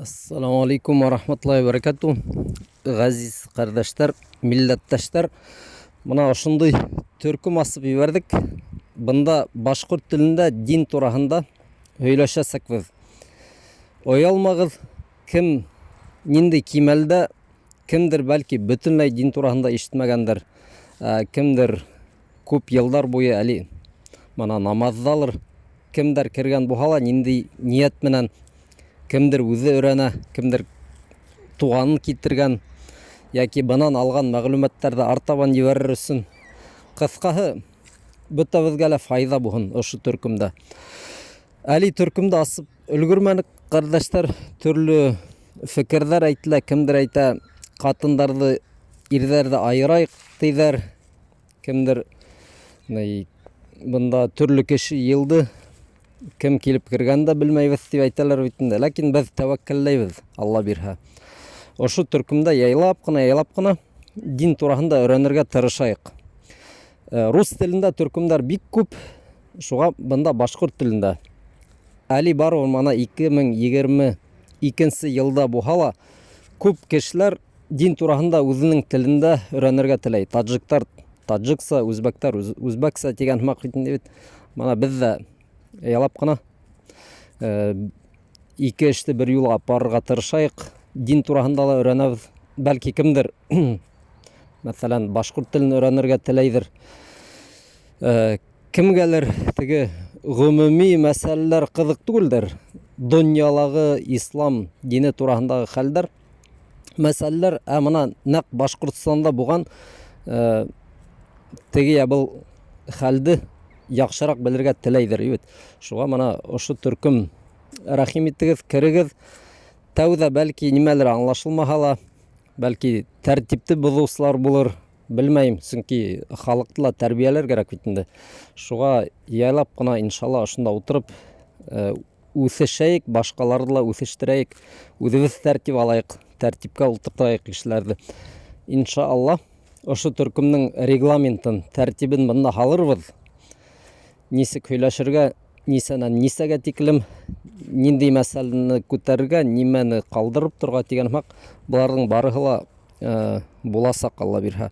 Ассаламу алейкум ва рахматуллахи ва баракату. Ғәзиз ҡәрҙәштәр, милләттәштәр. Мына ошондай төркөм асып ебәрҙек. Бында башҡорт телендә дин тураһында һөйләшәсәкбеҙ. Оялмағыҙ, кем ниндәй кимәлдә, кемдер бәлки бөтөнләй дин тураһында ишетмәгәндер, кемдер күп йылдар буйы әле мына намаҙҙалыр, кемдәр кергән булһа ла ниндәй ниәт менән, кемдер үҙе өйрәнә, кемдер туғанын китергән йәки бынан алған мәғлүмәттәрҙе артабан ебәрер өсөн. Ҡыҫҡаһы, бөтәбеҙгә лә файҙа булһын ошо төркөмдә. Әле төркөмдө асып өлгөрмәнек, ҡәрҙәштәр, төрлө фекерҙәр әйтелә, кемдер әйтә, ҡатындарҙы, ирҙәрҙе айырайыҡ тиҙәр, кемдер бында төрлө кеше йыйылды, кем килеп кергән дә белмәйбеҙ тип әйтәләр бит инде. Ләкин беҙ тәүәккәлләйбеҙ, Алла бирһә. Ошо төркөмдә яйлап ҡына, яйлап ҡына дин тураһында өйрәнергә тырышайыҡ. Рус телендә төркөмдәр бик күп, шуға бында башҡорт телендә. Әле барыбер мына 2022 йылда булһа ла күп кешеләр дин тураһында үҙенең телендә өйрәнергә теләй. Таджиктар таджикса, үзбәктәр үзбәксә тигән һымаҡ бит инде бит. Мына беҙ ҙә ялап ҡына ике эште бер юлға апарырға тырышайыҡ. Дин тураһында ла өйрәнәбеҙ. Бәлки кемдер, мәҫәлән, башҡорт телен өйрәнергә теләйҙер. Кемгәлер теге ғөмүми мәсьәләләр ҡыҙыҡ түгелдер. Донъялағы ислам дине тураһындағы хәлдәр, мәсьәләләр, ә мына нәҡ Башҡортостанда булған, теге я был хәлде яҡшыраҡ белергә теләйҙер бит. Шуға мына ошо төркөм рәхим итегеҙ, керегеҙ. Тәүҙә бәлки нимәлер аңлашылмаһа ла, бәлки тәртипте боҙоусылар булыр, белмәйем, сөнки халыҡты ла тәрбиәләр кәрәк бит инде. Шуға яйлап ҡына иншалла ошонда ултырып, үҫешәйек, башҡаларҙы ла үҫештерәйек, үҙебеҙ тәртип алайыҡ, тәртипкә ултыртайыҡ кешеләрҙе. Иншалла ошо төркөмдөң регламентын, тәртибен бында һалырбыҙ. Нисек һөйләшергә, нисәнән нисәгә тиклем, ниндәй мәсьәләне күтәрергә, нимәне ҡалдырып торға тигән һымаҡ, быларҙың барыһы ла, буласаҡ, Алла бирһә.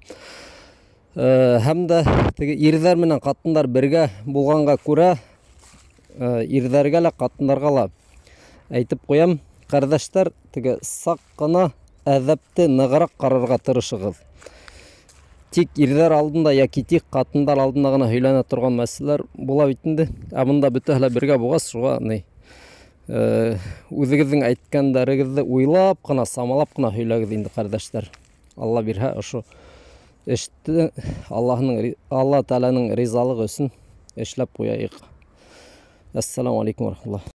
Һәм дә теге ирҙәр менән ҡатындар бергә булғанға күрә, ирҙәргә лә, ҡатындарға ла әйтеп ҡуям, ҡәрҙәштәр, теге саҡ ҡына әҙәпте нығыраҡ ҡарарға тырышығыҙ. Тик ирҙәр алдында йәки тик ҡатындар алдында ғына һөйләнә торған мәсьәләләр була бит инде. Ә бында бөтәһе лә бергә булғас, шуға үҙегеҙҙең әйткәндәрегеҙҙе уйлап ҡына, самалап ҡына һөйләгеҙ инде, ҡәрҙәштәр. Алла бирһә, ошо эште Алла Тәғәләнең ризалығы өсөн эшләп ҡуяйыҡ. Ассаламу алейкум ва рахматуллах.